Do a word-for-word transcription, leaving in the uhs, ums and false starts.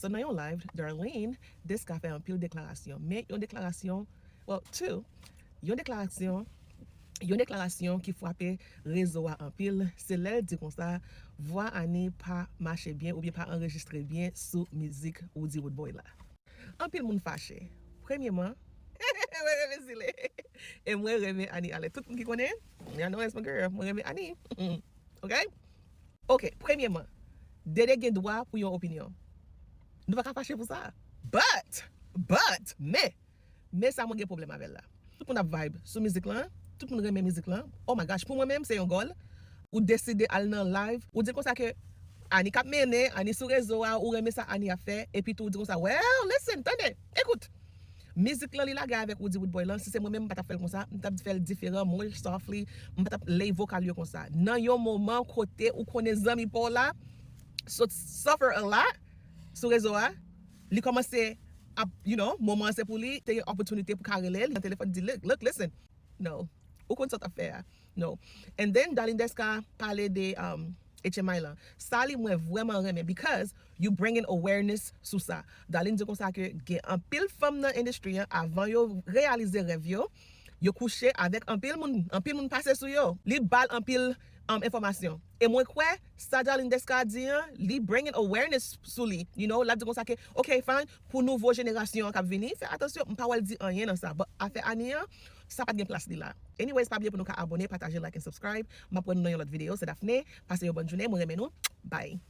So nan yon live, Darline Desca fè anpil deklarasyon. Men yon deklarasyon, well, two, yon deklarasyon, yon deklarasyon ki frape rezo a anpil, se lè l di konsa, vwa Annie pa mache byen oubyen pa anrejistre byen sou mizik Roody Roodboy la. Anpil moun fache. Premyeman, mwen renmen Zile. E mwen renmen Annie Allen. Tout moun ki konnen, y'all know that's my girl. Mwen renmen Annie. Ok? Ok, premyeman, Dede gen dwa pou yon opinyon. Nou pa ka fache pou sa. But, but, men, men sa mwen gen pwoblèm avè l la. Tout moun ap vibe sou mizik lan, tout moun renmen mizik lan. Oh my gosh, pou mwen menm, se yon gòl. Ou deside al nan live, ou di konsa ke Annie k ap mennen, Annie sou rezo a, ou renmen sa Annie ap fè, epi tou ou di konsa, well, listen, tande, ekout. Mizik lan li lage avèk Roody Roodboy lan, si se mwen menm, m pa t ap fè l konsa, m t ap fè l diferan, more softly, m pa t ap lay vokal yo konsa. Nan yon moman kote ou konnen zanmi pa w la sot suffer a lot sou rezo a, li kòmanse ap, you know, moman an se pou li, te gen opportunity pou ka rele l nan telefòn, di, look, look, listen, no. Ou konn sa w t ap fè a. No. And then, Darline Desca pale de um, H M I lan. Sa li mwen vrèman renmen because you bringing awareness sou sa. Darline di konsa ke gen anpil fanm nan industry an, avan yo reyalize rèv yo, yo kouche avèk anpil moun, anpil moun pase sou yo. Li ba l anpil um, enfòmasyon. E mwen kwè, sa Darline Desca di an, li bringing awareness sou li. You know, l ap di konsa ke, ok, fine, pou nouvo jenerasyon an k ap vini, fè atansyon, m pa wè l di anyen nan sa. But afè Annie an, sa pa t gen plas li la. Anyways, pa bliye pou nou ka abòne, pataje, like and subscribe. M ap wè nou nan yon lòt videyo. Se Daphné. Pase yon bòn jounen. Mwen renmen nou. Bye.